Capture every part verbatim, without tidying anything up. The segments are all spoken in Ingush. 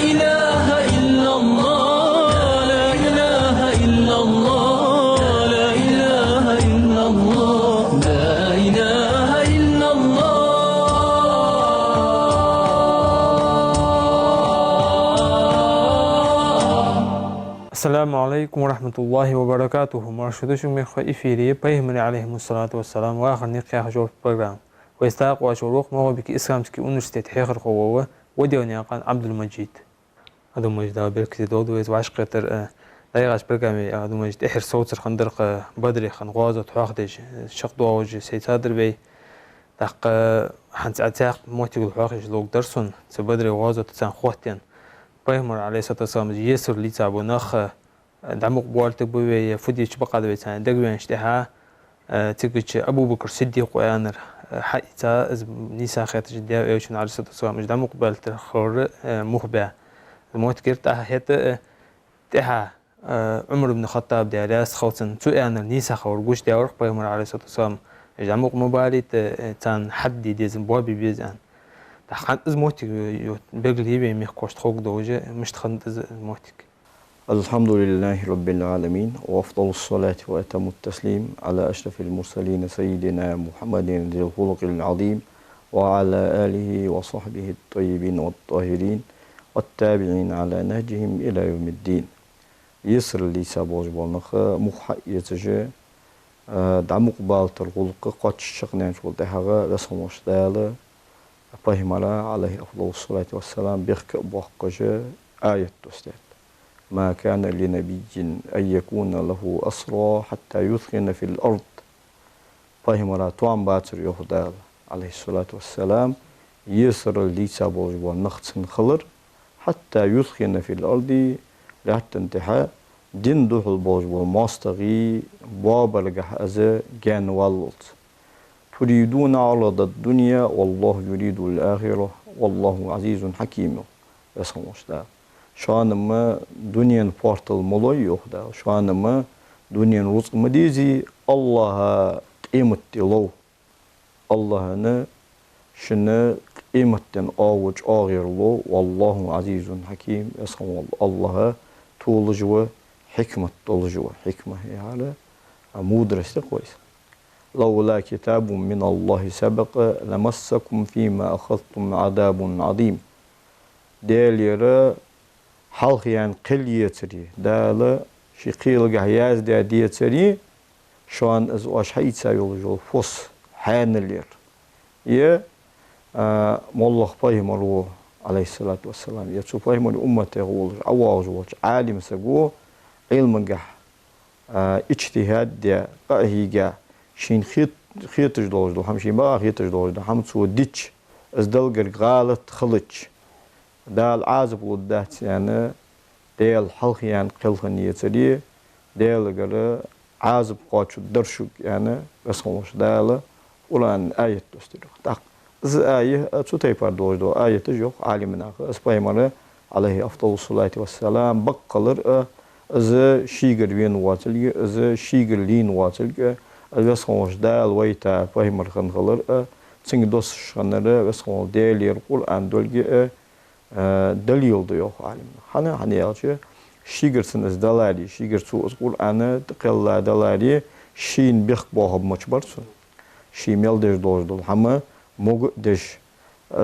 إله إلا الله، لا إله إلا الله، لا إله إلا الله، لا إله إلا الله. السلام عليكم ورحمة الله وبركاته. Марша дошуга, мехкахой, эфире я Пайхамара, عليه الصلاة والسلام, вахара никъ яха жолча программа. Вайца тӀакхача вар вокх МагӀалбике исламски университета хьехархо вола Ваделнаькъан Ӏабдул-Мажид. Ӏабдул-Мажид, Дала беркате долда вай из вӀашагӀкхетар, э, дӀаяхача программе, э, Ӏабдул-Мажид, тӀехьара совцар хиннадар-кх, э, Бадре хинна гӀазот хьоахадеш, э, шакъ доагӀаш сай цадар вай. ТӀаккха, э, хӀанз цхьа цхьаккха моттигал хьоахаеш ловргдар сона, цу Бадре гӀазота царна хоттаенна. Пайхамар, عليه الصلاة والسلام, из есар лийца бола нах, э, дӀа мукъабоалийтаргба вай, е фу дича бакъахьа да вай царна дагаваьнначул тӀехьагӀа, э, цигача Абу Бакр Сиддикъо аьннар, э, хьаийца, из нийса хеташ, Даьла Элчано, عليه الصلاة والسلام, уж дӀа мукъабоалийтаргхилар, э, мух баь. Моттигера тӀехьа хӀаьта, э, тӀехьа, э, Ӏумар ибн Хаттаб, Даьла раьза хилва цунна, цо аьннар нийса хилар гучадаьлар-кх Пайхамара, عليه الصلاة والسلام, уж дӀа мукъа ма балийта, э, царна хьад де деза, боабе беза аьнна. ТӀаккха хӀанз из моттиг, э, белгалъе вай мехкахошта ховргдолаш, мишта хиннад из моттиг. الحمد لله رب العالمين، وأفضل الصلاة وأتم التسليم على أشرف المرسلين سيدنا محمد ذي الخلق العظيم، وعلى آله وصحبه الطيبين والطاهرين، والتابعين على نهجهم إلى يوم الدين. Есар лийца болаш бола нах мух хьаэцаш, э, дӀа мукъабалийтара гӀулакх кхоачаш чакхненчул тӀехьагӀа Веза хинна волча Дала Пайхамара, عليه أفضل الصلاة والسلام, бехк а боаккхаш, аят доссадаьд: ما كان لنبي أن يكون له أسرى حتى يثخن في الأرض. Пайхамара тоам бацар, йоах Дала, عليه الصلاة والسلام, есар лийца болаш бола нах цун хилар, حتى يثخن في الأرض, лаьттан тӀа дина духьал болаш бола моастагӀий боабаргахьа из гаьнаваллалца. تريدون عرض الدنيا والله يريد الآخرة والله عزيز حكيم. Веза хинна волча Дала. Шоана-м дунен портал ма лой, йоах Дала, шоана-м дунен рузкъа ма дезе, АллахӀа къематди лов. АллахӀа шун къематден оагӀув чӀоагӀъяр лов, والله عزيز حكيم, Веза хинна вола АллахӀ толаш ва, хьикмат долаш ва. Хьикма яхар, а, мудрость да-кх вайца. لولا كتاب من الله سبق لمسكم فيما أخذتم عذاب عظيم. Даьлагара хьалхаяьнна кхел ецаре, Дала ший кхелах яздаь децаре, шоана из оаш хьаийца йолаш йола фусам хьаьнал яр. Е, а, моллагӀа пайхамар ва, عليه الصلاة والسلام, е цу пайхамара умматах волаш, ӀовоагӀаш волча Ӏалим саго Ӏилмагахьа, а, иджтихӀад даь, къа а хьийга, шийна хет-, хеташ долаш дола хӀама, шийна бакъахьа хеташ долаш дола хӀама цо дича, из Даллагара гӀалат хилча, Дала Ӏазап лургдац аьнна, Даьла хьалхаяьнна кхел хинна ецаре, Даьлагара Ӏазап кхоачаргдар шуга аьнна, Веза хинна волча Дала Къуръана аят доссадир-кх. ТӀаккха из аят, а, цу тайпара долаш дола аяташ, йоах Ӏалимнаха, из пайхамар, عليه أفضل الصلاة والسلام, бакъ хилар а, из шийгара вена воацилга, из шийгара лийна воацилга, из Веза хинна волча Дала вайта пайхамар хинна хилар а, цунга доссаш хиннар Веза хинна волча Даьлагара Къуръан долга а, э, далил да, йоах Ӏалимнаха. ХӀана, хӀана аьлча, шийгара цунна из даларе, шийгара цо из Къуръан тӀакхелла даларе, шийна бехк боахаргбац цо. Ше мел деш долаш дола хӀама мога а деш,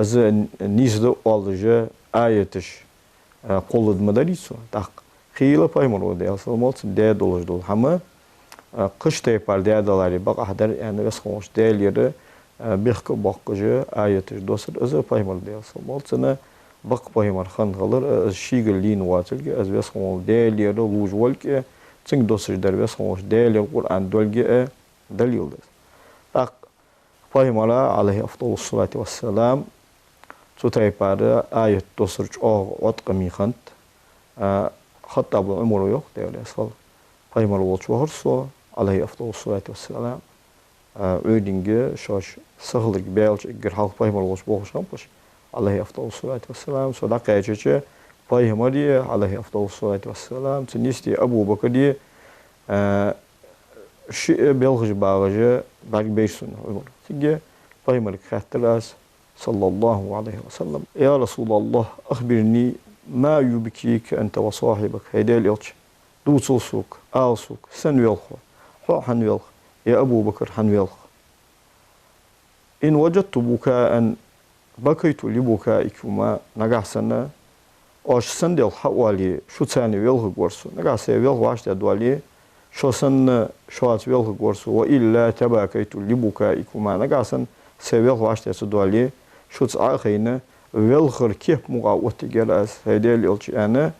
из нийса да оалаш аяташ, э, кхолларгма дарий цо. ТӀаккха хийла пайхамар ва, Даьла салам хилда цунна, даь долаш дола хӀама, а, кхыча тайпара даь даларе бакъахьа дар аьнна, Веза хинна волча Даьлагара, а, бехк а боаккхаш аяташ доссар из пайхамар, Даьла салам хилда цунна, бакъ пайхамар хинна хилар а, из шийгара лийна воацилга, из Веза хинна волча Даьлагара лувш волга а, цунга доссаш дар Веза хинна волча Даьлагара Къуръан долга а далил да из. ТӀаккха Пайхамара, عليه أفضل الصلاة والسلام, цу тайпара аят доссар чӀоагӀа Ӏоткъаме хиннад. А, Хаттаба Ӏумара йоах, Даьла раьза хилва: пайхамар волча вахар со, عليه أفضل الصلاة والسلام, а, Ӏуйранга шоаш сахиларга баьлча, эггара хьалха пайхамар волча бохаш хиннаб-кх уж, عليه أفضل الصلاة والسلام, со дӀакхаьчача, пайхамари, عليه أفضل الصلاة والسلام, цун йисте Абу Бакри, а, шиъ белхаш багӀаш бӀаргабайра сона, Ӏумар. Цига пайхамарга хаьттар аз, صلى الله عليه وسلم: يا رسول الله، أخبرني ما يبكيك أنت وصاحبك, хӀай Даьла Элча, дувцал сога, ала сога, сенна велх хьо, хьо хӀана велх, е Абу Бакр хӀана велх? إن وجدت بكاء بكيت لبكائكما, нагахьа санна оаш сенна велх хьаоале, шуца велхаргвар со. Нагахьа са велх вӀаштӀехьадоале, шо санна шоца велхаргвар со. وإلا تباكيت لبكائكما, нагахьа санна са велх вӀаштӀехьа ца доале, шуца Ӏо а хайна, велхара кеп мукъагӀа оттаргьяр аз, хӀай Даьла Элча, аьнна,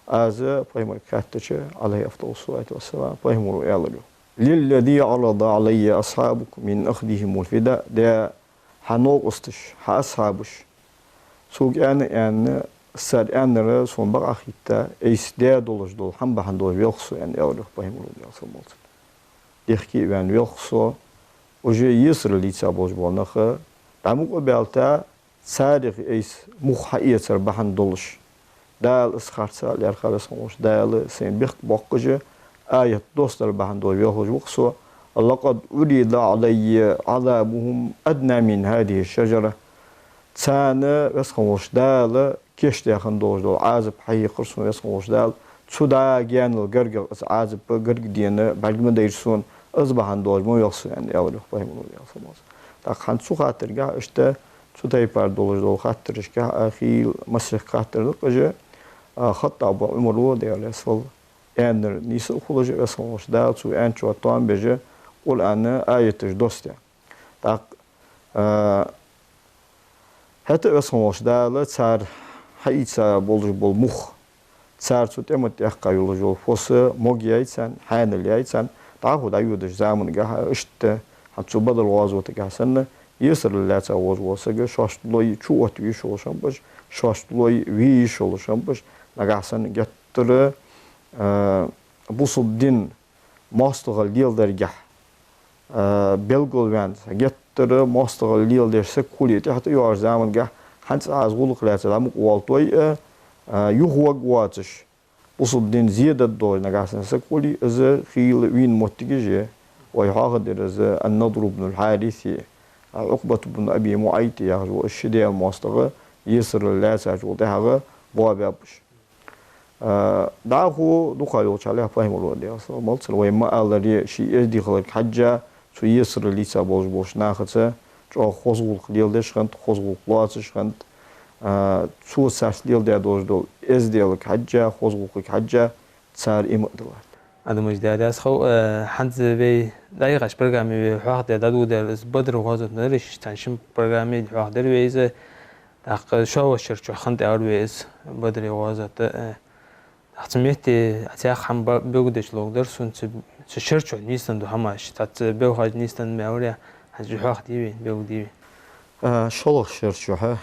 аз пайхамарга хаьттача, عليه أفضل الصلاة والسلام, пайхамаро аьлар йоах: للذي عرض علي أصحابك من أخذهم الفداء, да, хьа новкъосташа, хьа асхьабаша сога аьнна, аьнна, цар аьннар сона бакъахьа хетта, айса даь долаш дола хӀама бахьан долаш велх со, аьнна, аьлар йоах пайхамаро, Даьла салам хилда цунна. Дехке а ваьнна велх со, уже есарал лийца болаш бола нах дӀа мукъа а баьлча, царех айса мух хьаэцар бахьан долаш, Дала из харцахьа лаьрхӀа, Веза хинна волча Дала сайна бехк боаккхаш, аят доссадар бахьан долаш велхаш ва-кх со. لقد عرض علي عذابهم أدنى من هذه الشجرة. Царна, Веза хинна волча Дала, кийчдаь хинна долаш дола Ӏазап хьахьекхар сона, Веза хинна волча Дала, цу дӀа гаьнал гаргагӀа из Ӏазап гаргадена бӀарг ма дайра сона, из бахьан долаш ма велх со, аьнна, аьлар йоах пайхамаро, Даьла салам хилда цунна. ТӀаккха хӀанз цу хаттаргахьа, иштта цу тайпара долаш дола хаттарашкахьа, а, хийла масех хаттар да уж, а, ХаттӀаба Ӏумара, Даьла раьза хилва, аьннар нийса а хулаш, Веза хинна волча Дала цо аьнначоа тоам беш, Къуръана аяташ доссадаь. ТӀаккха, а, хӀаьта а Веза хинна волча Дала цар хьаийца болаш бола мух, цар цу тӀема тӀа эккха йолаш йола фос могаяьй царна, хьаьнал яьй царна, дӀахо дӀайодача замангахьа, иштта, хӀанз цу Бадр гӀазотагахьа санна, есарал лаьца волаш вола саг шоашта лой чуоттаве йиш йолаш хиннаб уж, шоашта лой ве йиш йолаш хиннаб уж, нагахьа санна геттара, а, бусалба дин моастагӀал леладаргахьа, а, белгалваьнна, геттара моастагӀал леладеш саг хуле, тӀехьа тӀайоагӀача замангахьа хӀанз Ӏа из гӀулакх лаьца дӀа мукъа воаллаш вале а, а, юхаваргвоацаш, бусалба дина зе дергдолаш нагахьа санна саг хуле, из хийла вийна моттигаш я. Вай хьоахадир из Ан-Надр ибн аль-Хьарис, а, Ӏукъбат ибн Аби МуӀайт яхаш вола из ши Даьла моастагӀа есарал лаьцачул тӀехьагӀа боабаьб уж. А, дӀахо дукха йолча хьале пайхамаро, Даьла салам хилда цунна, вай ма аллара, ший эздий хиларга хьежжа, цу есарал лийца болаш болча нахаца чӀоагӀа хоза гӀулакх леладеш хиннад, хоза гӀулакх лоацаш хиннад, а, цо царца леладаь долаш дола эзделга хьежжа, хоза гӀулакхага хьежжа, цар иман а диллад. Адамаш, Даьла раьза хилва, а, хӀанз вай дӀаяхача программе вай хьоахадаьр, дӀадоладаьр из Бадр гӀазот ма дарий, цхьан шин программе хьоахадир вай из. ТӀаккха шоллагӀча шера чухь хиннад аьлар вай из Бадр гӀазот, э, тӀаккха цу метте цхьа хӀама ба-, белгалдеш ловргдар сона, цу, цу шера чухь нийсденна дола хӀамаш, тӀаккха цу белхаш нийсденна ма аьлар, хӀанз хьоахадий вай, белгалдий вай. А, шоллагӀча шера чухь,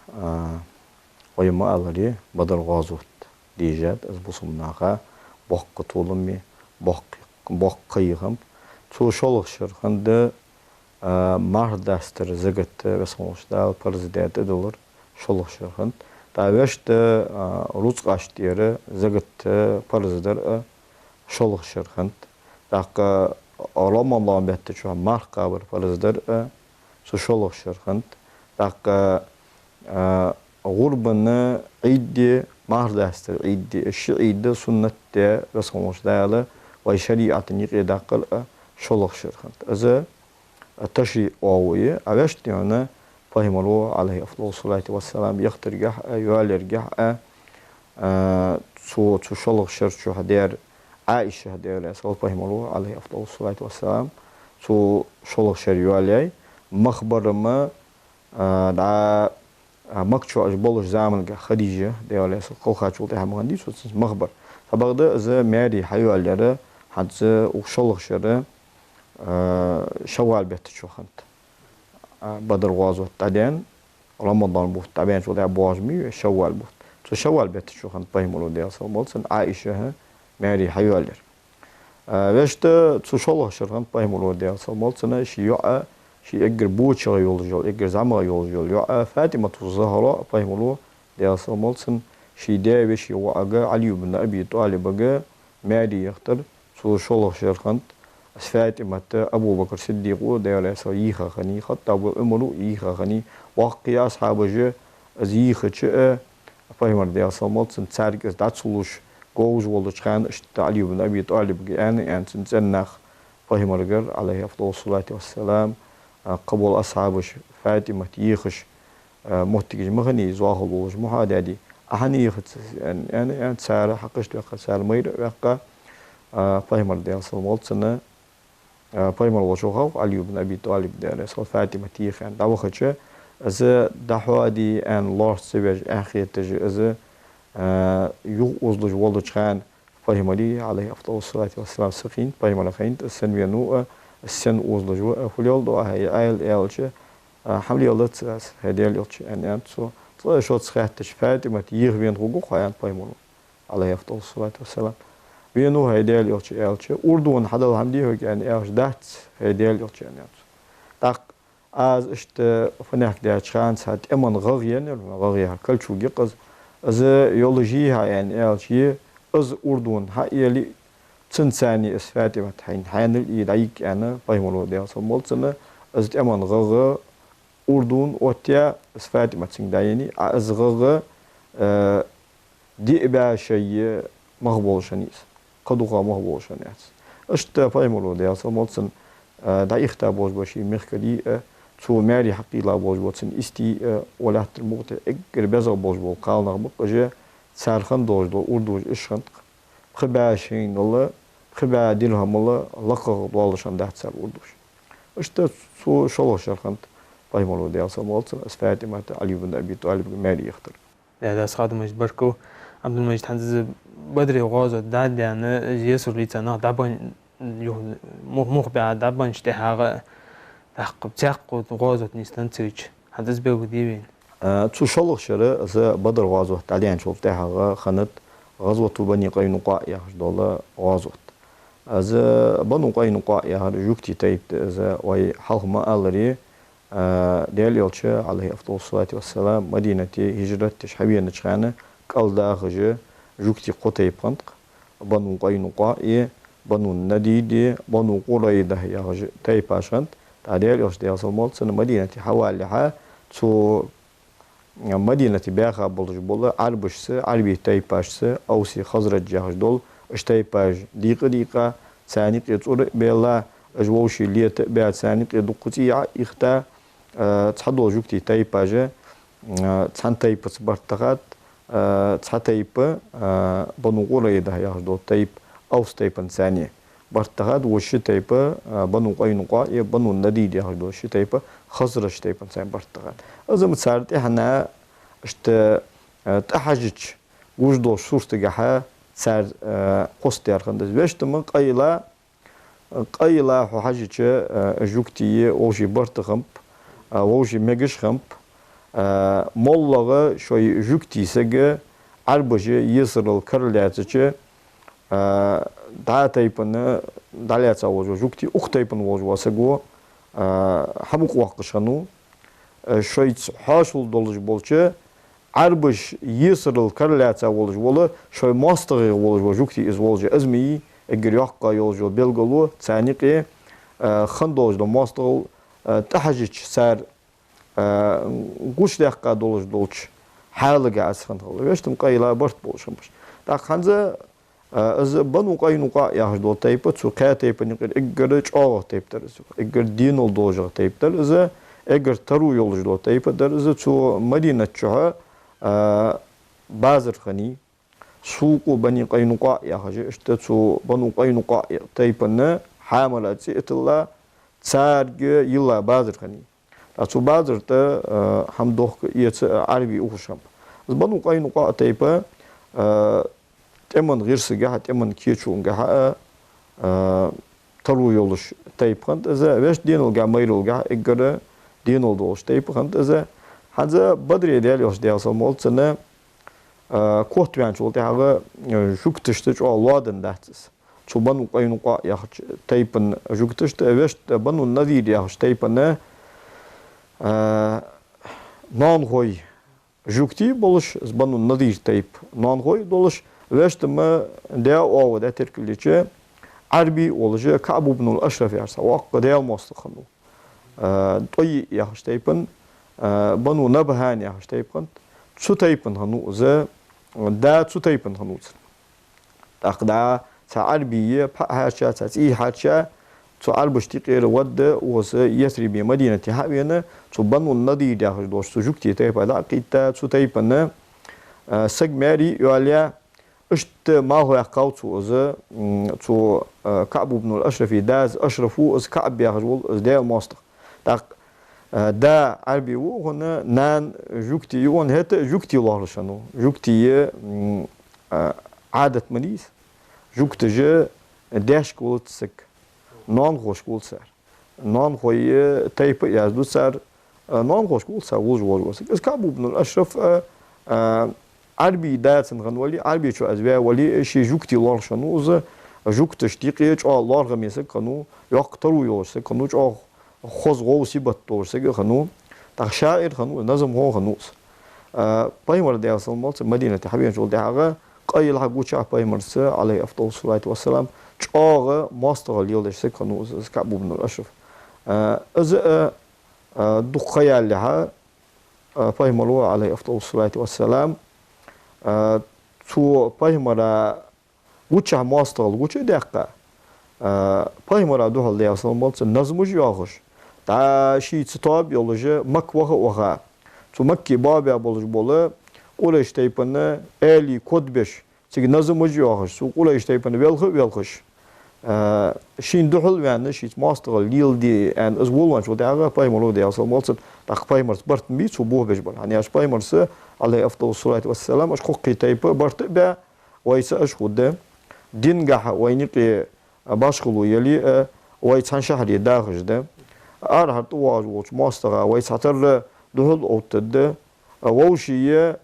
а, вай ма аллара, Бадр гӀазот дийшад, из бусалба наха боккха толам бе, боккха, боккха кхайкам. Цу шоллагӀча шера хиннад, а, марха дастара закат, Веза хинна волча Дала парз даь тӀадиллар, шоллагӀча шера хиннад. ТӀаккха вешта, а, рузкъаш тӀера закат парз дар а шоллагӀча шера хиннад. ТӀаккха Рамадан бетта чухь марха кхабар парз дар а цу шоллагӀча шера хиннад. ТӀаккха, а, гӀурбан Ӏийд а, марха дастара Ӏийд а, ши Ӏийд суннат даь Веза хинна волча Дала вай шариӀатана юкъе даккхар а шоллагӀча шера хиннад. Из, а, ташриӀ оагӀув я, а вешта дийна пайхамаро, Ӏалайхи афдалу салати вассалам, яхийтаргахьа а, йоалаяргахьа а, а, цу, цу шоллагӀча шера чухь дар, Ӏаиша, Даьла раьза хилва, пайхамаро, Ӏалайхи афдалу салати вассалам, цу шоллагӀча шера йоалаяьй, мах бар-м, а, дӀа, а, Макка чу уж болча замангахь Хадижа, Даьла раьза хилва, кхелхачул тӀехьагӀа ма хиннадий цо цунца мах бар. Цхьабакъда из маьре хьайоалаяьр хӀанз укх шоллагӀча шера, а, Шаввал бетта чу хиннад. А, Бадр гӀазот дӀадаьнна, Рамадан бутт дӀабаьнначул тӀехьагӀа боагӀаш ма йий Шаввал бутт. Цу Шаввал бетта чу хиннад пайхамаро, Даьла салам хилда цунна, Ӏаишас маьре хьайоалаяьр. А, вешта цу шоллагӀча шера хиннад пайхамаро, Даьла салам хилда цунна, ший йоӀ, ший эггара бочагӀа йолаш йола, эггара зӀамагӀа йолаш йола йоӀ ФатӀимату Захьра пайхамаро, Даьла салам хилда цунна, ший даь-веший воӀага, Ӏали ибн Аби ТӀалибага маьре яхийтар цу шоллагӀча шера хиннад. Из ФатӀимат, Абу Бакр Сиддикъо, Даьла раьза хилва, йийха хиннай, ХаттӀаба Ӏумаро йийха хиннай, боккхий асхьабаша из йийхача а, Пайхамар, Даьла салам хилда цунна, царга из дӀа ца луш, говзаш волча хана, иштта Ӏали ибн Аби ТӀалибага аьнна, аьнна, цун цӀен нах Пайхамарагара, Ӏалайхи афдалу салати вассалам, а, кхыбола асхьабаш ФатӀимат ехаш, а, моттигаш ма хиннай, зоахалол луш ма хьадаьдий, Ӏа хӀана ехац из, аьнна, аьнна, аьнна, цар хьакхашта ваьккха, цар майра а ваьккха, а, Пайхамар, Даьла салам хилда цунна, а, Пайхамар волча вахав Ӏали ибн Аби ТӀалиб, Даьла раьза хилва, ФатӀимат еха аьнна дӀавахача, из дӀахьоаде аьнна лоархӀаш ца веш, эхь хеташ, из, а, юха озалуш волча хана, Пайхамара, Ӏалайхи афдалу салати вассалам, са хайнад, Пайхамара хайнад, из сенна венав а, из сенна озалуш ва а, фу леладу Ӏа, хӀай Ӏаьла, аьлча, а, хӀама леладац аз, хӀай Даьла Элча, аьнна, аьннад цо. Цкъа шоца хаьттача, ФатӀимат еха вена хургва-кх хьо, аьннад Пайхамара, Ӏалайхи афдалу салати вассалам. Венав, хӀай Даьла Элча, аьлча, урдув хьадала хӀама дий хьога, аьнна, аьлча, дац, хӀай Даьла Элча, аьнна, аьннад цо. ТӀаккха аз иштта фанехк даьча хана цхьа тӀеман гӀагӀ енна, гӀагӀ яхар кольчуга я-кх из, из йолаш йий хьа, аьнна, аьлча, е, из урдув хьаэла, цунца цхьана из ФатӀимат хьайна хьаьнал а дӀайига, аьнна, Пайхамара, Даьла салам хилда цунна, из тӀеман гӀагӀ урдув оттаяь, из ФатӀимат цунга дӀаеннай, а из гӀагӀ, э, диъ бӀаь шай мах болаш хиннай из, кхы дукха мах болаш хиннаяц. Иштта Пайхамара, Даьла салам хилда цунна, а, дӀаихта болаш бола ший мехкарий а, цо маьре хьакхийла болаш бола цун истий а, валлахӀи, мукъа тӀа эггара безагӀа болаш бола кхалнах ба-кх уж, цар хинна долаш дола урдув иштта хиннад-кх. Пхи бӀаь шайнал, пхи бӀаь дирхӀамал лакхагӀа доаллаш хиннадац цар урдув. Иштта цу шоллагӀча шера хиннад Пайхамара, Даьла салам хилда цунна, из ФатӀимат Ӏали ибн Аби ТӀалибага маьре яхийтар. Да, да, схьадумаш баркал. Ӏабдул-Мажид, хӀанз из Бадре гӀазот дӀадаьнна, из есарлица нах дӀабенна, юха мух-, мух баь дӀабеннача тӀехьагӀа, тӀаккха цхьаькха гӀазот нийсденнад цигача. ХӀанз из белгалде вайна. А, цу шоллагӀча шера из Бадр гӀазот дӀадаьнначул тӀехьагӀа хиннад ГӀазвату Бани Къайнукъаъ яхаш дола гӀазот. Из Бану Къайнукъаъ яхар жугтий тайпа да из, вай хьалха ма аллара, а, Даьла Элча, Ӏалайхи афдалу салати вассалам, Мадинате хӀижрат деш хьавенача хана кӀал дахаш жугтий кхо тайпа хиннад-кх: Бану Къайнукъаъ е, Бану Надир е, Бану Къурайза яхаш тайпаш хиннад. ТӀаккха Даьла Элча, Даьла салам хилда цунна, Мадинате хьавалалехьа, цу Мадинате баьха болаш бола Ӏарбашца, Ӏарбий тайпашца, Авси Хазрадж яхаш дола, уж тайпаш дийкъа а дийкъа, царна юкъе цӀура а баьлла, уж вӀаший лета а баь, царна юкъе дуккха цӀий а Ӏоихта, а, цхьадола жугтий тайпаш, а, цхьан тайпаца барт тахад, а, цхьа тайпа, а, Бану Къурайза яхаш дола тайпа, Авс тайпанца царна барт тахад, вож ши тайпа, а, Бану Къайнукъаъ е Бану Надир яхаш дола ши тайпа Хазрадж тайпанца царна барт тахад. Из ма цар тӀехьа иштта, а, тӀахьажача гуш долча суртагахьа цар, а, кхоссадаьр хиннад из. Вешта-м къайла, къайла хьо хьажача, а, жугтий вӀаший барт хиннаб, а, вӀаший мегаш хиннаб, а, моллагӀа шоай жугтий саг Ӏарбаша есарал кара лаьцача, а, дӀа тайпан дӀалаьца волаш вола жугтий укх тайпан волаш вола саго, а, хьамукъавоаккхаш хиннав, а, шоайца хьоашалгӀа долаш болча Ӏарбаша есарал кара лаьца волаш вола, шоай моастагӀех волаш вола жугтий из волаш. Из ма йий эггара йоккха йолаш йола белгало, царна юкъе, а, хинна долаш дола моастагӀал, а, тӀахьажача цар, а, гучадаьккха долаш долча хьалагахьа из хинна хилар. Вешта-м къайла барт болаш хиннаб уж. ТӀаккха хӀанз, а, из Бану Къайнукъаъ яхаш дола тайпа цу кхаь тайпан юкъера эггара чӀоагӀагӀа тайпа дар из. Эггара денал долашагӀа тайпа дар из, эггара таро йолаш дола тайпа дар из. Цу Мадинат чухьа, а, базар хиннай, Сукъу Бани Къайнукъаъ яхаш, иштта цу Бану Къайнукъаъ тайпан хьамала цӀи а тилла, царга йилла базар хиннай. ТӀаккха цу базар тӀа, а, хӀама дохка, эца а Ӏарбий ухаш хиннаб. Из Бану Къайнукъаъ тайпа, а, тӀеман гӀирсагахьа, тӀеман кечалгахьа а, а, таро йолаш тайпа хиннад из, вешта деналгахьа, майралгахьа эггара денал долаш тайпа хиннад из. ХӀанз Бадре Даьла Элча, Даьла салам хилда цунна, а, котваьнначул тӀехьагӀа, а, жугташта чӀоагӀа лоаденна дац из. Цу Бану Къайнукъаъ яхача тайпан жугташта, вешта Бану Надир яхача тайпан, а, ноанахой жугтий болаш, из Бану Надир тайпа ноанахой долаш, вешта-м даь-оагӀув даь теркалйича, Ӏарбий волаш, КаӀб ибн ал-Ашраф яхаш цхьа воккха Даьла моастагӀа хиннав. А, ТӀаййи яхаш тайпан, а, Бану Набхьан яхаш тайпа хиннад. цу тайпан хиннав из, да цу тайпан хиннав цун. ТӀаккха да цхьа Ӏарбий пхьа хьарча, цхьа цӀий хьарча, цу Ӏарбашта юкъера вадда укхаза Ясрибе, Мадинате хьавена, цу Бану Надир яхаш долча цу жугтий тайпа дӀакхийтта, цу тайпан, а, саг маьре йоалаяь, иштта малхваьккхав цо из, м, цу, а, КаӀб ибн ал-Ашрафа дас, Ашраф ва из, КаӀб яхаш вола из Даьла моастагӀа. ТӀаккха, а, да Ӏарбий ва укхун, нана жугти я укхун, хӀаьта а жугтий лоархӀаш хиннав. Жугтий, м, а, Ӏадат ма дий из. Жугташа даьшка волац саг, ноанахошка волаш цар. Ноанахой тайпа а язду цар, а, ноанахошка волаш цар, волаш вола саг. Из КаӀб ибн ал-Ашраф, а, а, Ӏарбий да цун хинна вале, Ӏарбечо из ваь вале, ший жугтий лоархӀаш хиннав из, жугташта юкъе чӀоагӀа лоархӀаме саг хиннав, йоккха таро йолаш саг хиннав, чӀоагӀа хоза гӀовгӀа сибат долаш саг хиннав, тӀаккха шаӀир хиннав, назамхо хиннав из. А, Пайхамар, Даьла салам хилда цунна, Мадинате хьавеначул тӀехьагӀа, къайла хьа гучахь Пайхамарца, Ӏалайхи афдалу салату вассалам, чӀоагӀа моастагӀал леладеш саг хиннав из, из КаӀб ибн ал-Ашраф. А, из, а, а, дукха ха ялалехьа, а, Пайхамаро, Ӏалайхи афдалу салату вассалам, а, цу Пайхамара гучахь моастагӀал гуча а даьккха, а, Пайхамара духьал, Даьла салам хилда цунна, назмаш а йоахаш, дӀа шийца тоаба йолаш, Макка ваха а ваха, цу Макке боабаь болаш бола Къурайш тайпан аьлий кодбеш, цига назмаш а йоахаш, цу Къурайш тайпан велха а велхаш, а, шийна духьал а ваьнна, шийца моастагӀал леладе аьнна, из волавенначул тӀехьагӀа Пайхамаро, Даьла салам хилда цунна, тӀаккха Пайхамарца барт ма бий цо бохабеш бар. ХӀана аьлча Пайхамарца, Ӏалайхи афдалу салату вассалам, уж кхоккхе тайпа барт а баь, вайца уж хургда. Дингахьа вайна юкъе башхало яле а, вай цхьан шахьаре дахаш да. Арахьара тӀавоагӀаш волча моастагӀа вай цхьатарра духьал а оттаргда. Вовший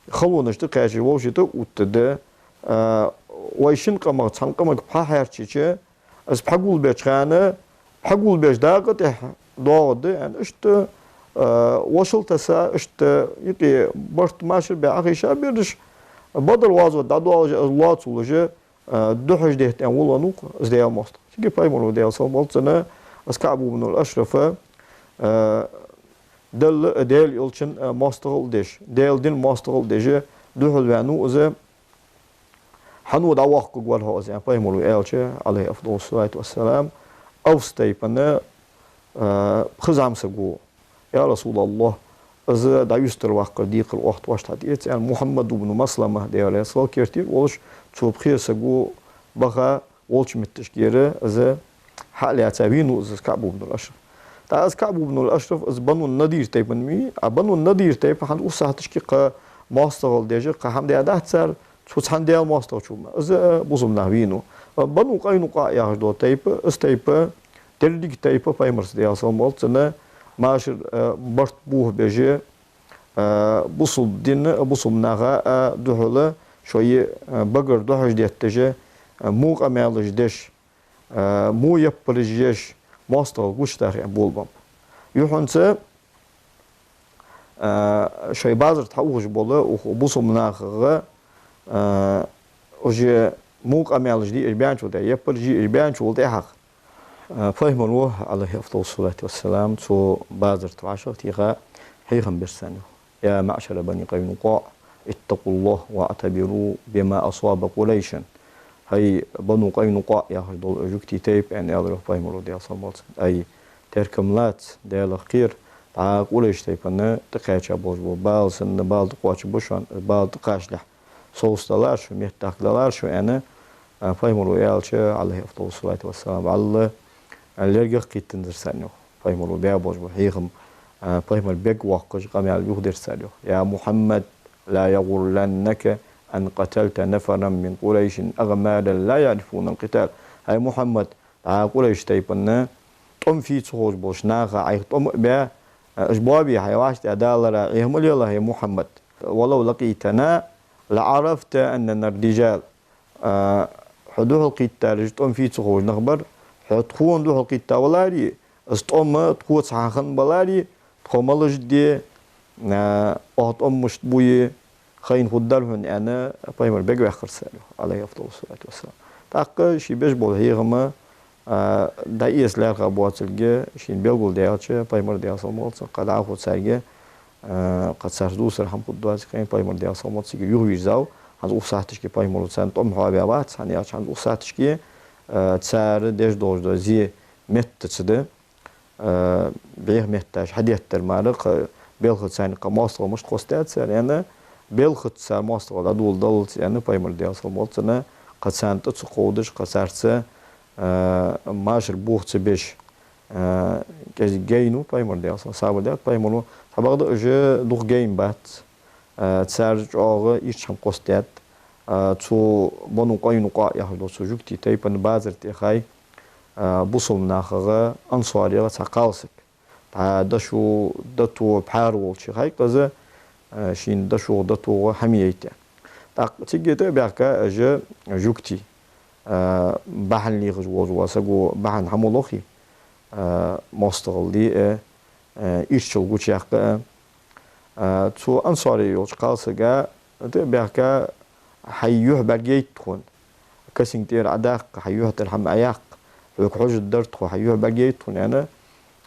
халонаш тӀакхаьчача, вовший тӀа а оттаргда. А, вай шин къамах цхьан къамага пхьа хьерчача, из пхьа гулбеча хана, пхьа гулбеш дакъа тӀехьа доагӀаргда, аьнна, иштта, а, вошал тесса, иштта юкъе барт машар баь Ӏохайша бераш, Бадр гӀазот дӀадоалаш, из лоацалуш, а, духьаж детта аьнна волавеннав-кх из Даьла моастагӀа. Цига Пайхамаро, Даьла салам хилда цунна, из КаӀб ибн ал-Ашраф, а, Далла а, Даьла Элчан а моастагӀал деш, Даьла дина моастагӀал деш, духьал ваьннав из. Хьан дӀавоаккхаргвар хьо из, аьнна, Пайхамаро аьлча, Ӏалайхи афдалу салату вассалам, Авс тайпан, а, пхи зӀамсаг ва. Я РасулаллахӀ, из дӀаюстара ваккхар декхар охьатош хьатӀаэца, аьнна, Мухьаммад ибн Маслама, Даьла раьза хилва цунна, керттера волаш, цу пхе саго баха волча метташкара из хьа а лаьца вийнав из, из КаӀб ибн ал-Ашраф. ТӀаккха из КаӀб ибн ал-Ашраф, из Бану Надир тайпан вий, а Бану Надир тайпа хӀанз укх сахьаташка кхы моастагӀал деш, кхы хӀама даь дац цар, цу цхьан Даьла моастагӀчо ма. Из, а, бусалба нах вийнав. А Бану Къайнукъаъ яхаш дола тайпа, из тайпа, деррига тайпа Пайхамарца, Даьла салам хилда цунна, машар, а, барт бохабеш, а, бусалба дина, бусалба наха, а, духьала шоай, а, багара духьаж детташ, а, во къамаьлаш деш, а, во яппараш еш, моастагӀал гучадаха аьнна болабеннаб. Юххьанца, а, шоай базар тӀа хьаухаш бола укх бусалба нахага, а, уж во къамаьлаш диаш баьнначул тӀехьа, яппараш диаш баьнначул тӀехьагӀа, а, Пайхамаро, Ӏалайхи афдалу салату вассалам, цу базар тӀа вӀашагӀтеха хьехам бир царна, йоах: يا معشر بني قينقاع، اتقوا الله واعتبروا بما أصاب قريشا. ХӀай, Бану Къайнукъаъ яхаш дола жугтий тайпа, аьнна, аьлар, йоах, Пайхамаро, Даьла салам хилда цунна. Ай, теркам лаца, Даьлах кхера, дӀа Къурайш тайпан тӀакхаьча болаш бола бала санна, бала тӀакхоачаргба шоана, бала тӀакхачалехь совцадалара шо, меттахдалара шо, аьнна, а, Пайхамаро аьлча, Ӏалайхи афдалу салату вассалам, вӀалла, а, лергах кхийттанзар царна, йоах, Пайхамаро баь болаш бола хьехам, а, Пайхамар бегвоаккхаш, къамаьл юхадир цар, йоах: يا محمد، لا يغرنك أن قتلت نفرا من قريش أغمالا لا يعرفون القتال. ХӀай Мухьаммад, дӀа Къурайш тайпан тӀом фу я ца ховш болча наха Ӏайха тӀом а баь, а, уж боабе хьай вӀаштӀехьадалара Ӏеха ма лела, хӀай Мухьаммад. ولو لقيتنا لعرفت أننا رجال. А, хьо духьалкхийттараш тӀом фу я ца ховш нах бар, хьо тхона духьалкхийтта валаре, из тӀом тхоца хьахинна баларе, тхо малаш де, а, оаха тӀом мишта бу е хайна хургдар хьона, аьнна, Пайхамар бегваьккхар цар, йоах, Ӏалайхи афдалу салату вассалам. ТӀаккха ше беш бола хьехам, а, дӀаэца лаьрхӀа боацилга шийна белгалдаьлча, Пайхамар, Даьла салам хилда цунна, кхы дӀахо царга, Э, кхы царца дувцар хӀама хургдоацилга, Пайхамар, Даьла салам хилда цунна, юхавийрзав. ХӀанз укх сахьаташка Пайхамаро царна тӀом хьоабаьбац, хӀана аьлча хӀанз укх сахьаташка, э, цар деш долаш дола зе метта ца да, э, бӀеха метташ хьадеттар мара, кхы белхаца царна кхы моастагӀал мишта кхоссадаьд цар, аьнна, белхаца цар моастагӀал дӀадоладаллалца, аьнна, Пайхамар, Даьла салам хилда цунна, кхы царна тӀа ца кховдаш, кхы царца, э, машар бохаца беш, э, кӀезига гайнав Пайхамар, Даьла салам хилда цунна, сабар даьд Пайхамаро. Цхьабакъда уж дукха гайна бац. Э, цар чӀоагӀа ийрча хӀама кхоссадаьд. Э, цу Бану КъайнукъаӀ яхаш долча цу жугтий тайпан базар тӀа яхай, э, бусалба нахагара, ансарех цхьа кхалсаг, тӀаккха дошо, дото, пхьара волча хьайкъаза, э, шийна дошох, дотох хӀама яйта. ТӀаккха цига тӀа а баьхка уж жугтий, э, бахьан лехаш волча саго бахьан хӀама лохе, э, моастагӀал де а, э, ийрчал гучаяккха а. Э, цу ансарех йолча кхалсага тӀа а баьхка, хьай юхь бӀаргаяйта тхона, касинг тӀера Ӏодаккха, хьай юхь тӀара хӀама Ӏояккха, хьога хьожаргда дар тхо, хьай юхь бӀаргаяйта тхона, аьнна,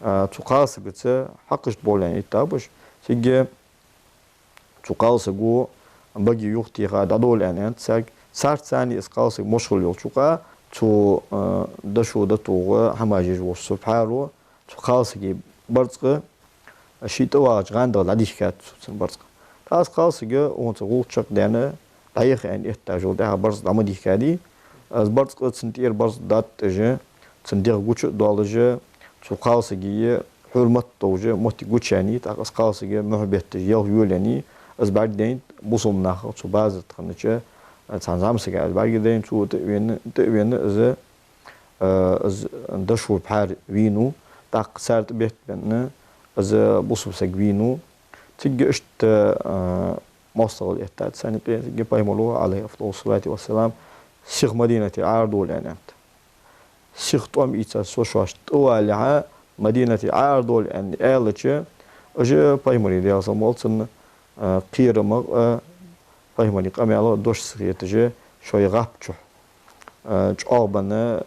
э, цу кхалсагаца хьакхашта болаш аьнна иттаб уж. Цига цу кхалсаго баге юхатеха дӀадола аьнна аьннад царга. Царца цхьана из кхалсаг мошхал йолча юкъа цу, э, дошо, дотох хӀамаш еш волча цу пхьаро цу кхалсага барзкъа ший тӀавагӀача гӀандагӀа дӀадийхкад цо цун барзкъа. ТӀаккха из кхалсаг укхунца гӀулакх чакхдаьнна, дӀаяха аьнна эттачул тӀехьагӀа барзкъа дӀа ма дийхкадий. Из барзкъа цун тӀера барзкъа дӀатӀатӀаш, цун дегӀ гуча а доаллаш, цу кхалсага хьурмат а долаш моттиг гучаяьннай, тӀаккха из кхалсаг мухь бетташ ялх йолаяьннай, из бӀаргадайнад бусалба нахах цу базар тӀа хиннача, цхьан зӀамсага из бӀаргадайнад, цо тӀа а вена, тӀа а вена из, э, из дошо, пхьара вийнав, тӀаккха цар тӀа бетта бенна из бусалба саг вийнав. Цига иштта, э, моастагӀал эттад царна юкъе. Цига Пайхамаро, Ӏалайхи афдалу салати вассалам, сиха Мадинате Ӏарадовла аьннад. Сиха тӀом ийца со шоашта тӀавалалехьа, Мадинате Ӏарадовла аьнна аьлча, уж Пайхамара, Даьла салам хилда цунна, э, кхерамах а, Пайхамара къамаьлах а дош ца хеташ, шоай гӀап чу, э, чӀоагӀа бенна,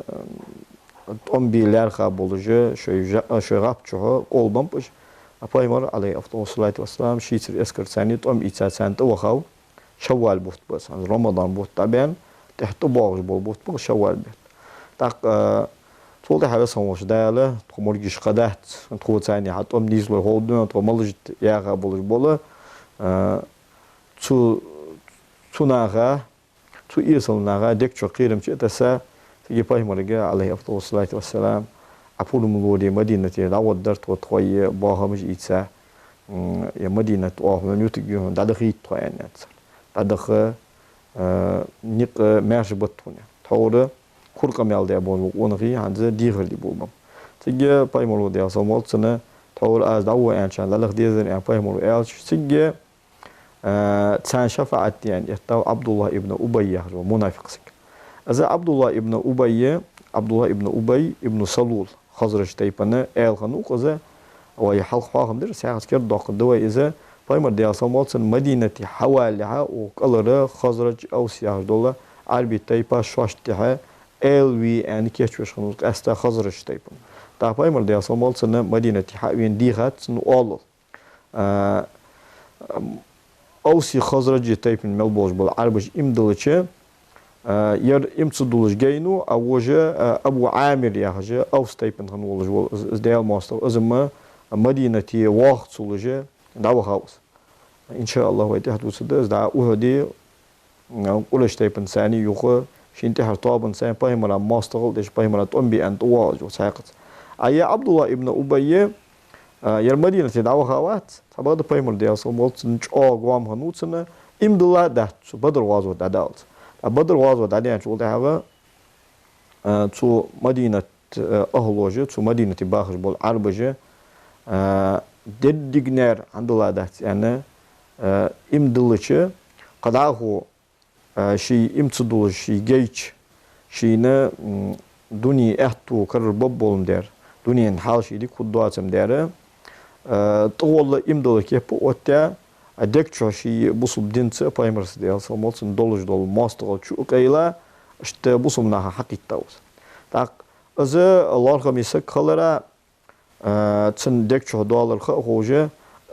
э, тӀом бе лаьрхӀа болаш, шоай жа-, шоай гӀап чу къовлабеннаб уж. А Пайхамар, Ӏалайхи афдалу салати вассалам, шийцара эскарца царна тӀом ийца царна тӀавахав. Шавваль бутт ба из, хӀанз Рамадан бутт дӀабаьнна, тӀехьа тӀабоагӀаш бола бутт ба Шавваль бутт. ТӀаккха, э, цул тӀехьагӀа, Веза хинна волча Дала, тхо мургаш кхы дац, тхоца цхьана хьа тӀом нийслой ховргда вайна, тхо малашта яха болаш бола, э, цу, цу наха, цу эсала наха дег чу кхерам чу а тесса, цига Пайхамарга, Ӏалайхи афдалу салати вассалам, Ӏа пурам лорий, Мадинате дӀагӀоргдар тхо, тхоай боахамаш ийца, м, е Мадинат оаха хьона ютаргья, хьона дӀадахийта тхо, аьннад цар. ДӀадаха, э, никъ маьрша ба тхона. Тхьовра кура къамаьл даь болаш бола къонахий хӀанз дехар де болабеннаб. Цига Пайхамаро, Даьла салам хилда цунна, тхьовра аз дӀагӀо аьнначарна дӀадахьа дезар, аьнна Пайхамаро аьлча, цига, э, царна шафаӀат де аьнна эттав Ӏабдуллахь ибн Убай яхаш вола мунафикъ саг. Из Ӏабдуллахь ибн Убай, Ӏабдуллахь ибн Убай ибн Салул, Хазраж тайпан аьла хиннав укхаза, вай хьалха хьоахадир, сехьаца кердадоаккхаргда вай из. Пайхамар, Даьла салам хилда цунна, Мадинате хьавалалехьа, укх кӀалхара Хазраж, Авс яхаш дола Ӏарбий тайпа шоашта тӀехьа аьла ве аьнна кийчвеш хиннав из, къаьстта Хазраж тайпан. ТӀаккха Пайхамар, Даьла салам хилда цунна, Мадинате хьа а вена дийхад цун оалал. А, Авси Хазраджи тайпан мел болаш бола Ӏарбаша иман диллача, а, ер иман ца дуллаш гайнав, а вож, а, Абу Ӏамир яхаш, Авс тайпан хинна волаш вола из, из Даьла моастагӀа, из-м Мадинате вахаргволаш дӀавахав из. Ин ша АллахӀ, вай тӀехьа дувцаргда из, дӀа Ухьуде, м, Къурайш тайпанца цхьана юха, шийна тӀехьара тоабанца цхьана Пайхамара моастагӀал деш, Пайхамара тӀом бе аьнна тӀавоагӀаш волча хьакъехьа. А ер Ӏабдуллахь ибн Убай, а, ер Мадинате дӀаваха вац, цхьабакъда Пайхамар, Даьла салам хилда цунна, чӀоагӀа гом хиннав цунна, иман дилла а дац цо Бадр гӀазота дӀадаллалца. А Бадр гӀазот дӀадаьнначул тӀехьагӀа, а, цу Мадинат, а, ахӀлоша, цу Мадинате бахаш бола Ӏарбаша, а, дерригнера хьандилла дац аьнна, а, иман диллача, кхы дӀахо, а, ший иман ца дуллаш, ший гайча, шийна, м, дуне аьттув карара бабболам дер, дунен хьал ший дика хургдоацам дер, а, тӀагӀолла иман дилла кеп а оттадаь, а дег чу ший бусалба динца а, Пайхамарца, Даьла салам хилда цунна, долаш дола моастагӀал чу а къайла, иштта бусалба наха хьакхийттав из. ТӀаккха из лоархӀаме саг хилара, а, цун дег чу доаллар ха а ховш,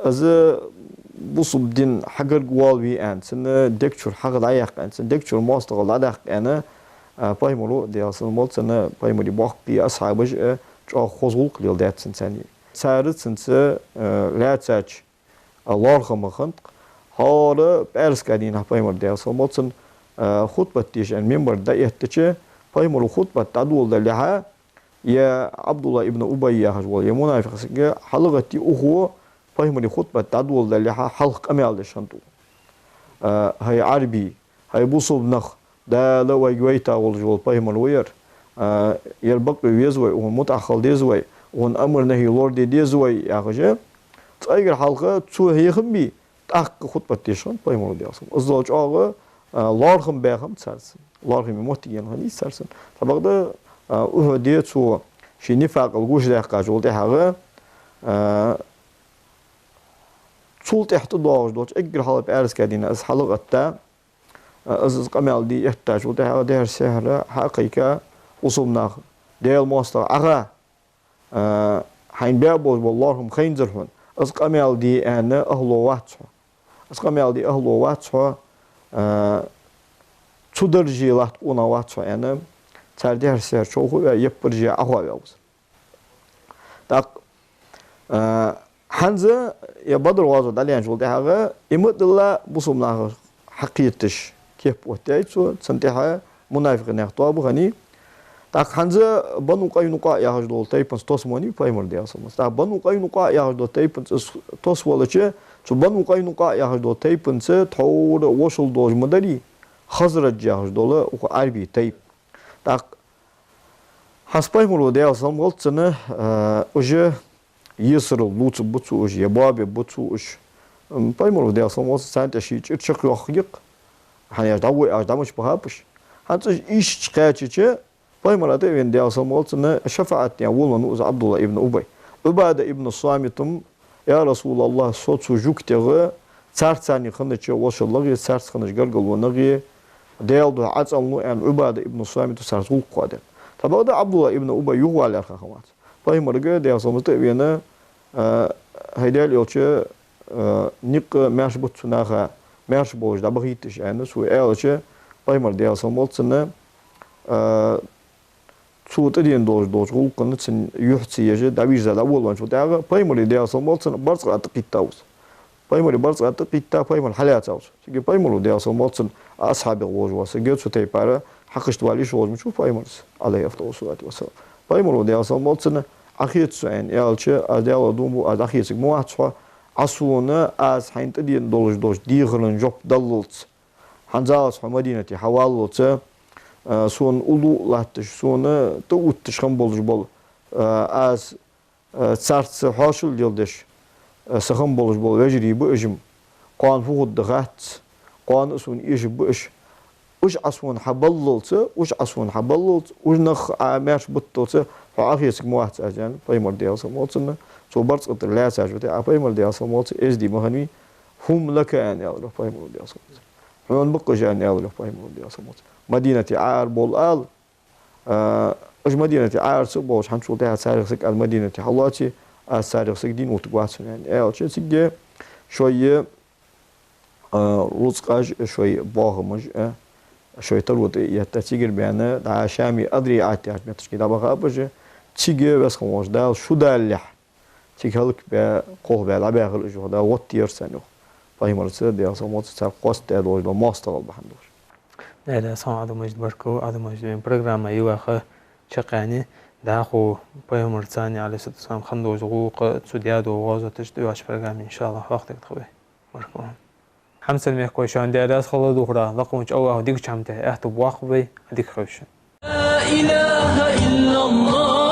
из бусалба дин хьагаргавоалаве аьнна, цун дег чура хьагӀ дӀаяьккха аьнна, цун дег чура моастагӀал дӀадаккха аьнна, а, пайхамаро, Даьла салам хилда цунна, пайхамара боккхий асхьабаш а чӀоагӀа хоза гӀулакх леладаьд цунца. Цар цунца, а, лаьцача, а, лоархӀам хиннад-кх. ХӀара пӀаьраска дийнахьа пайхамар, Даьла салам хилда цунна, а, хутбат деш аьнна минбар тӀа дӀаэттача, пайхамара хутбат дӀадоладалехьа, е Ӏабдуллахь ибн Убай яхаш вола, е мунафикъ саг хьалгӀатте, укхо пайхамара хутбат дӀадоладалехьа хьалха къамаьл деш хиннад. А, хӀай Ӏарбий, хӀай бусалба нах, Дала вайга вайта волаш вола пайхамар ва ер. А, ер бакъве веза вай, укхунна мутӀахьа хила деза вай, укхунна амр-нахьи лораде деза вай, яхаш. Цкъа эггара хьалха цо хьехам бе, тӀаккха хутбат деш хиннад пайхамаро, Даьла салам хилда цунна. Иззал чӀоагӀа, а, лоархӀам баь хиннаб царца. ЛоархӀаме моттиг енна хиннай царца. Цхьабакъда, а, Ухьуде цо ший нифакъал гучадаьккхачул тӀехьагӀа, а, цул тӀехьа тӀадоагӀаш долча эггара хьалха пӀаьраска дийнахьа из хьалгӀатта, а, из, из къамаьл де эттачул тӀехьагӀа дехьара-сехьара хьакхайка бусалба наха: «Даьла моастагӀа, Ӏаха, а, хьайна баь болаш бола лоархӀам хайнзар хьона, из къамаьл де аьнна ахӀло вац хьо. Из къамаьл де ахӀло вац хьо, а, цу дарже латта къонах вац хьо», — аьнна, цар дехьара-сехьара човхаваь, яппараш яь, Ӏохоаваьв из. ТӀаккха, а, хӀанз, е Бадр гӀазот дӀалаьнначул тӀехьагӀа, иман дилла бусалба наха хьакхеташ кеп оттаяьй цо, цунна тӀехьа мунафикъий наьха тоаба хиннай. ТӀаккха хӀанз Бану Къайнукъаъ яхаш дола тайпанца тосмониг пайхамар, Даьла салам хилда цунна. ТӀаккха Бану Къайнукъаъ яхаш дола тайпанца из тосвелча, цу Бану Къайнукъаъ яхаш дола тайпанца тхьовра вошал долаш ма дарий, Хазрадж яхаш дола укх Ӏарбий тайпа. ТӀаккха хӀанз пайхамаро, Даьла салам хилда цунна, а, уж есарал лувцаргба цо уж, е боабергба цо уж. М, пайхамаро, Даьла салам хилда цунна, царна тӀа ший чӀир чакхйоаккхаргья-кх, хӀана аьлча дӀавой аьлча дӀа мича бахаб уж. ХӀанз уж ийшача кхаьчача, пайхамара тӀавена, Даьла салам хилда цунна, шафаӀат ден волавеннав из Ӏабдуллахь ибн Убай. Ӏубада ибн Самитам: «Я РасулаллахӀ, со цу жугтех царца цхьана хиннача вошаллах е царца хиннача гаргалонах е Даьла духьа Ӏа цӀенлу», — аьнна, Ӏубада ибн Самита царца гӀулакх кхоадаьд. Цхьабакъда Ӏабдуллахь ибн Убай юхавала лаьрхӀа хиннавац. Пайхамарга, Даьла салам хилда цунна, тӀавена, а, хӀай Даьла элча, а, никъ маьрша бац цу наха, маьрша болаш дӀабахийташ, аьнна, цо аьлча, пайхамар, Даьла салам хилда цунна, а, цо тӀадена долаш долча гӀулакха цун юхь ца еш, дӀавийрза дӀаволавенначул тӀехьагӀа, пайхамара, Даьла салам хилда цунна, барзкъа тӀакхийттав из. Пайхамара барзкъа тӀакхийтта, пайхамар хьалаьцав цо. Цига пайхамаро, Даьла салам хилда цунна, а асхьабех волаш вола саг цу тайпара хьакхашта вала йиш йолаш ма вац пайхамарца, Ӏалайхи афдалу салату вассалам. Пайхамаро, Даьла салам хилда цунна, Ӏахеца сона, аьнна, аьлча, аз Даьлах дув буъ, аз дӀахецарг ма вац хьо, Ӏа сона, аз хьайна тӀадена долаш долча дехаран жоп даллалца, хӀанзалца хьо Мадинате хьаваллалца, а, сона уллув латташ, сона тӀаотташ хинна болаш бола, а, аз, а, царца хьоашал леладеш, а, са хинна болаш бола вежарий ба уж-м, кхоана фу хургда хац, кхоана а сона эшаргба уж. Уж Ӏа сона хьабаллалца, уж Ӏа сона хьабаллалца, уж нах Ӏа маьрша битталца, хьо Ӏахецарг ма вац аз, аьнна, пайхамар, Даьла салам хилда цунна, цу барзкъа тӀара лаьцачул тӀехьагӀа, а пайхамар, Даьла салам хилда цунна, эздий ма хиннавий: «هم لك», — аьнна, аьлар йоах пайхамаро, Даьла салам хилда цунна. «Хьона ба-кх уж», — аьнна, аьлар йоах пайхамаро, Даьла салам хилда цунна. Мадинате Ӏоара бола ала, а, уж Мадинате Ӏоара ца а болаш, хӀанзчул тӀехьагӀа царех саг аз Мадинате хьалоаце, аз царех саг дийна оттаргвац хьона, аьнна, аьлча, цига шоай, а, рузкъаш а, шоай боахамаш а, шоай таро тӀаэтта, цигара баьнна, дӀа Шаме Адриат яхача метташка дӀабахаб уж. Цига Веза хинна волча Дала шу далалехь, цига хӀалакбаь, кхалхабаь дӀабаьхар уж, йоах, Дала гӀоттаяр царна, йоах. Пайхамарца, Даьла салам хилда цунна, цар кхоссадаь долаш дола моастагӀал бахьан долаш. Даьла раьза хилва, Ӏабдул-Мажид, баркал. Ӏабдул-Мажид, вайна программа йилаха чакхъяьннай, дӀахо пайхамарца, Ӏалайхи салату вассалам, хинна долаш дола гӀулакх, цо даь дола гӀазоташ тӀайоагӀача программе, иншааллахӀ, хьоахадергда тхо вай. Баркал. Хьамсара мехкахой, шоана Даьла раьза хилва, духарах лакхвеннача АллахӀа дикача хӀаман тӀа аьттув боаккхалба вай, Ӏа дика хийла шун. لا إله إلا الله.